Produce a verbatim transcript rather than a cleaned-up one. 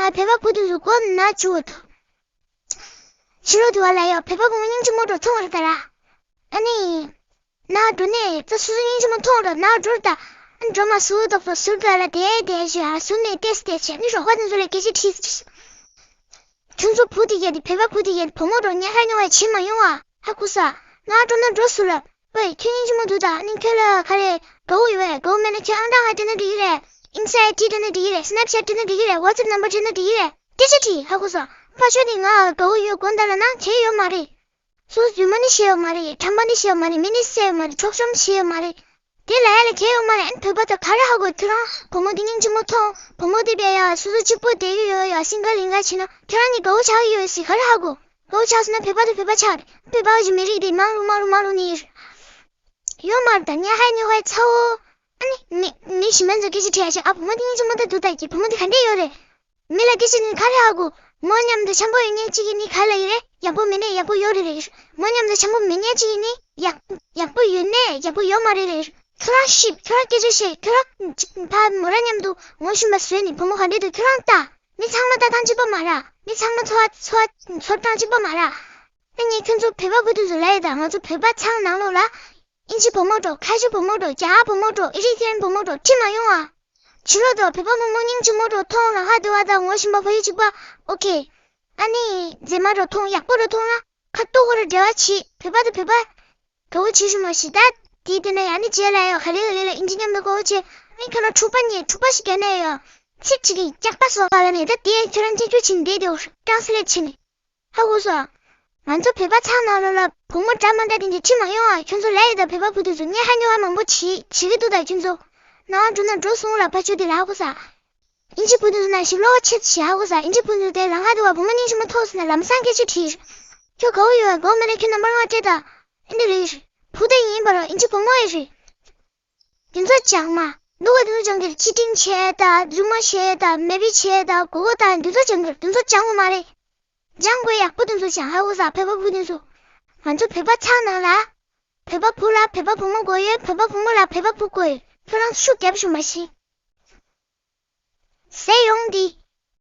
ཨ་བོད་པ་བུ་དེ་ཚོ་མགོ་ན་བཅུག་འོ་དོ། ཕྱི་ལོགས་དུ་བ་ལ་ཡོད་བོད་པ་བུ་མོ་སྙིང་རྗེ་མོ་འགྲོ་ཐོང་བར་ད་ར། ཨ་ནི། ན་འགྲོ་ནས་ཙ་སུ་སུ་སྙིང་རྗེ་མོ་ཐོང་འགྲོ་ན་འགྲོ་ད། ཨ་འགྲོ་མ་སུ་ཏོག་ཏོ་སུར་ག་ལ་དེ་དེ་ཞུ་ཧ་སུ་ནས་ཏེས་ཏེ་ཆེ་ནི་རོགས་པ་དེ་ཚོ་ལ་སྐད་ཆ་དྲིས། ཁྱོད་ཚོ་བུ་དེ་ཡ་དེ་བོད་པ་བུ་དེ་ཡ་དེ་བུ་མོ་འགྲོ་ཉལ་ཧ་ཉོ་བ་བྱེད་མ་ཡོང་ཨ་ཧ་གོ་ས། ང་འགྲོ་ན་འགྲོ་སུ་ལ། ཝེ་ཁྱོད་སྙིང་རྗེ་མོ་འདུག་ད་ནི་ཁྱོད་ལ་ག་རེ་དགའ་བོ་ཡོད་བས་དགའ་བོ་མེད་ན་ཁྱོད་ཨང་གྲངས་ཧ་སྤྲད་ན་འགྲིག་གི་རེད། ཨིན་སི་ཊ་ཨའི་ཌི་སྤྲད་ན་འགྲིག་གི་རེད། སི་ནེབ་ཆེ་ཊི་སྤྲད་ན་འགྲིག་གི་རེད། ཝ་ཊི་སེབ་ནམ་བར་སྤྲད་ན་འགྲིག་གི་རེད། སྐད་ཆ་དྲིས་ཧ་གོ་སོང་། ཕ་ཆོས་ནི་ང་དགའ་བོ་ཡོད་དགོངས་དག་ལ་ན་བྱས་ཡོད་མ་རེད། སོ་སོ་རྫུན་མ་ནི་བཤད་ཡོད་མ་རེད། ཁྲམ་པ་ནི་བཤད་ཡོད་མ་རེད། མི་ནི་བསད་ཡོད་མ་རེད། འཕྲོག་བཅོམ་བྱས་ཡོད་མ་རེད། དེ་ལ་ཡ་ལ་གལ་ཡོད་མ་རེད། ཨན་བོད་པ་དང་ག་རེ་ཧ་གོ། ཁྱོད་རང་བུ་མོ་དེ་སྙིང་རྗེ་མོ་མཐོང་། བུ་མོ་དེ་བས་ཡ་སོ་སོ་གཅིག་པོ་བསྡད་ཀྱི་ཡོད་ཡ་སིང་ག་ལིང་ག་བྱས་ན་ཁྱོད་རང་ནི་དགའ་བོ་ཆགས་ཀྱི་ཡོད་ཟེར་ག་རེ་ཧ་གོ། དགའ་བོ་ཆགས་སོང་ན་བོད་པ་དང་བོད་པ་ཆགས་རེད། བོད་པ་གི་མི་རིགས་དེ་མང་རུ་མང་རུ་མང་རུ་ནི་ཡོད་མ་རེད། ད་ཉ་ཧའི་ཉོ་ཧའི་ཚ་བོ། ཨ་ནི་མི་མི་ཞིག་མན་ཚོ་སྐད་ཆ་དྲིས་ཡ་ཞིག་ཨ་བུ་མོ་དེ་སྙིང་རྗེ་མོ་ད་འདུག་ད་ཀྱི་བུ་མོ་དེ་ག་འདྲས་ཡོད་རེད། མི་ལ་སྐད་ཆ་ནི་ག་རེ་ཧ་གོ། མོ་མཉམ་དུ་འཆམ་པོ་ཡོད་མཁན་གཅིག་གིས་ནི་ག་ལ་ཡིན་རེད། ཡག་པོ་མེད་ནས་ཡག་པོ་ཡོད་རེད་རེད། མོ་མཉམ་དུ་འཆམ་པོ་མེད་མཁན་གཅིག་གིས་ནི་ཡག་ཡག་པོ་ཡོད་ནས་ཡག་པོ་ཡོད་མ་རེད་རེད། ཁྱོད་རང་ཤིབ་ཁྱོད་རང་སྐད་ཆ་བཤད་ཁྱོད་རང་ཕ་མོ་ར་མཉམ་དུ་ངོ་ཤེས་པ་བཟོས་ནི་བུ་མོ་ག་འདྲས་འདུག་ཁྱོད་རང་ལྟ། མི་ཚང་མ་ལྟ་སྟངས་གཅིག་པ་མ་རེད། མི་ཚང་མ་འཚོ་བ་འཚོ་བ་འཚོ་སྟངས་གཅིག་པ་མ་རེད། ཨ་ནི་ཁྱོད་ཚོ་བོད་པ་བུ་དེ་ཚོ་ལ་ཡོད་ད་ང་ཚོ་བོད་པ་ཚང་ནང་ལོགས་ལ། ཨིན་ཇི་བུ་མོ་འགྲོ། ཁ་ཆུ་བུ་མོ་འགྲོ། རྒྱ་གར་བུ་མོ་འགྲོ། ཨི་རི་ཐི་རན་བུ་མོ་འགྲོ། ཁྲིད་མ་ཡོང་ཨ། ཕྱི་ལོགས་དུ་བོད་པ་མོ་མོ་སྙིང་རྗེ་མོ་འགྲོ་མཐོང་ལ་ཧ་དེ་བ་དང་ངོ་ཤེས་པ་ཕ་ཡུལ་གཅིག་པ། ཨོ་ཁེ། ཨ་ནི་མཛེས་མ་འགྲོ་མཐོང་ཡག་པོ་འགྲོ་མཐོང་ལ་ཁ་ཏོག་ཧོ་ར་འབྲེལ་བ་བྱེད། བོད་པ་དང་བོད་པ། དགའ་བོ་བྱེད་ཤོག་མ་གཞི་ད། དེ་དེ་ན་ཡ་ནི་རྗེས་ལ་ཡོད་ག་ལེ་ག་ལེ་ལ་ཨིན་ཇི་མཉམ་དུ་དགའ་བོ་བྱེད། ཨ་ནི་ཁ་ན་འཁྲུག་པ་ཉེ་འཁྲུག་པ་ཞིག་རྒྱག་ན་ཡོད། ཚིག་གཅིག་གིས་སྐྱག་པ་བཟོ་ག་ལ་ནི་ད་དེ་ཁྱོད་རང་སྐྱབས་བཅོལ་ཕྱིན་བསྡད་དེ་ཧྲང་སི་ལེ་ཊི་བྱེད་ནི། ཧ་གོ་སོང་། ང་ཚོ་བོད་པ་ཚང་ནང་ལོགས་ལ་བུ་མོ་འདྲ་མ་འདྲ་དེ་འདྲ་ཁྲིད་མ་ཡོང་ཨ། ཁྱོད་ཚོ་ལས་ཡོད་ད་བོད་པ་བུ་དེ་ཚོ་ཉེ་ཧ་ཉོ་ཧ་མང་པོ་བྱེད་བྱེད་ཀྱི་འདུག་ད་ཁྱོད་ཚོ། ནང་འགྲོ་ན་འགྲོ་སོང་ལ་ཕ་ཆོས་དེ་ལ་ཧ་གོ་ས། ཨིན་ཇི་བུ་དེ་ཚོ་ནང་ཞིག་བློ་ཁ་ཆད་བྱེད་ཧ་གོ་ས། ཨིན་ཇི་བུ་དེ་ཚོ་དེ་ལ་ཧ་དེ་བ་བུ་མོ་སྙིང་རྗེ་མོ་ཐོག་སོང་ན་ལམ་སང་སྐད་ཆ་དྲིས། ཁྱོད་ག་བོ་ཡོད་གོ་མེད་ན་ཁྱོད་ནམ་པར་ང་སྤྲད་ད། ཨིན་དེ་རེད། བུ་དེ་ཡིན་པ་རོ་ཨིན་ཇི་བུ་མོ་ཡིན་རེད། དེ་ཚོ་སྦྱང་མ། ནུ་བ་དེ་ཚོ་སྦྱང་གི་རེད། ཕྱི་སྤྲིན་བྱས་དང་རྫུན་མ་བཤད་དང་མེ་བི་བྱས་དང་མགོ་སྐོར་དང་དེ་ཚོ་སྦྱང་གི་རེད། དེ་ཚོ་སྦྱང་དགོས་མ་རེད། སྦྱང་དགོས་ཡག་པོ་དེ་ཚོ་སྦྱང་ཧ་གོ་ས། བོད་པ་བུ་དེ་ཚོ། ང་ཚོ་བོད་པ་ཚང་ནང་ལ། བོད་པ་བུ་ལ་བོད་པ་བུ་མོ་དགོས་ཡོད། བོད་པ་བུ་མོ་ལ་བོད་པ་བུ་དགོས་ཡོད། ཁྱོད་རང་ཤུགས་རྒྱབ་ཤོག་མ་གཞི། ཟས་ཡོང་འདི།